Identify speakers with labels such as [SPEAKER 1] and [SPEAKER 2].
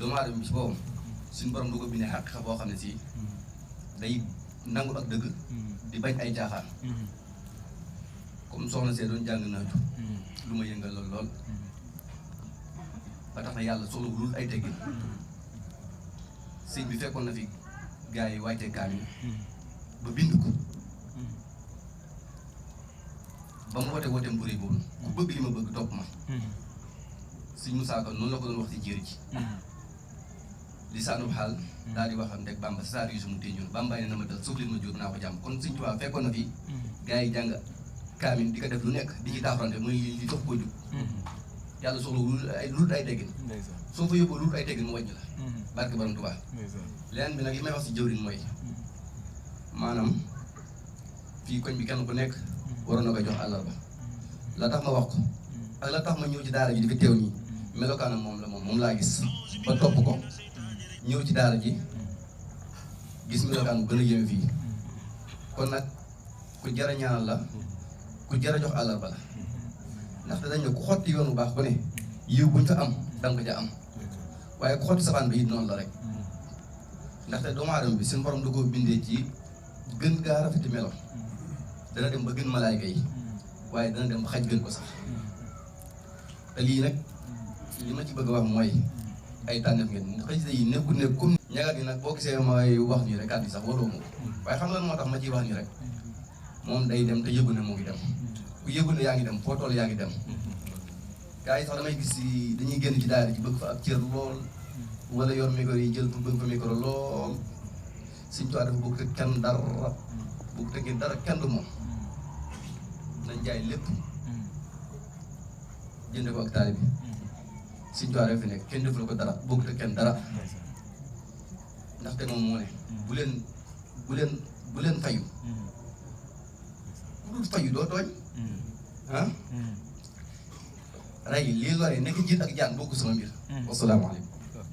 [SPEAKER 1] doomu aadama bi ci boppam suñu borom du ko bindee xaqiqa boo xam ne si day nangu ak dëgg di bañ ay caaxaan comme soxna see doon jàng naaju lu ma yëngal lool ba tax na yàlla soxla wu dul ay teggin sëñ bi fekkoon na fi gars yi wàccee kaamil ba bind ko ba mu wooteem bu rëy boobu ku bëgg li ma bëgg topp ma sëñ Moussa Ka noonu la ko doon wax ci jéeri ji lisaanub xaal daal di waxam rek Bamba saar yu sumu téñoon Bamba ne na ma dal suuf leen ma jur naa ko jàmm kon sëñ Tuubaa fekkoon na fi gars yi jàng kaamil di ko def lu nekk di ci taafrante muy li topp koo jug yàlla soxla lu ay teggin soo fa yóbboo lu ay teggin mu wàññi la barke borom Tuubaa leneen bi nag li may wax si jëwriñ mooy maanaam fii koñ bi kenn ku nekk waroon na koy jox àllarba la tax ma wax ko ak la tax ma ñëw ci daara ji di fi teew nii melokaanam moom laa gis ba topp ko ñëw ci daara ji gis melokaan bu gën a yéeme fii kon nag ku jar a ñaanal la ku jar a jox àllarba la ndaxte dañ ne ku xotti yoon bu baax ku ne yiw buñ fa am danga ko ja am waaye ku xotti sabaan bi it noonu la rek ndaxte doomu aadama bi seen borom da koo bindee ci gën gaa rafeti melo dana dem ba gën malaayka yi waaye dana dem ba xaj gën ko sax te lii nag li ma ci bëgg a wax mooy ay tànneef ngeen xasida yi nekkul ne comme ñagat yi nag boo gisee may wax nii rek kàddu yi sax waroo ma ko waaye xam nga moo tax ma ciy wax nii rek moom day dem te yëgu ne moo ngi dem ku yëgu ne yaa ngi dem foo toll yaa ngi dem gars yi sax damay gis dañuy génn ci daara ji bëgg fa ak cër lool wala yor micro yi jël pour bëgg fa micro lool Sëñ Tuubaa dafa bëgg te kenn dara bëgg te ngeen dara kenn du moom nañ jaay lépp jënde ko ak taalibe bi Sëñ Tuubaa rek fi nekk kenn deful ko dara bëgg te kenn dara ndaxte moom moo ne bu leen fayu ku dul fayu doo tooñ ah rey lii lore nekk jiit ak jaan bokk sama mbir wasalaamaaleykum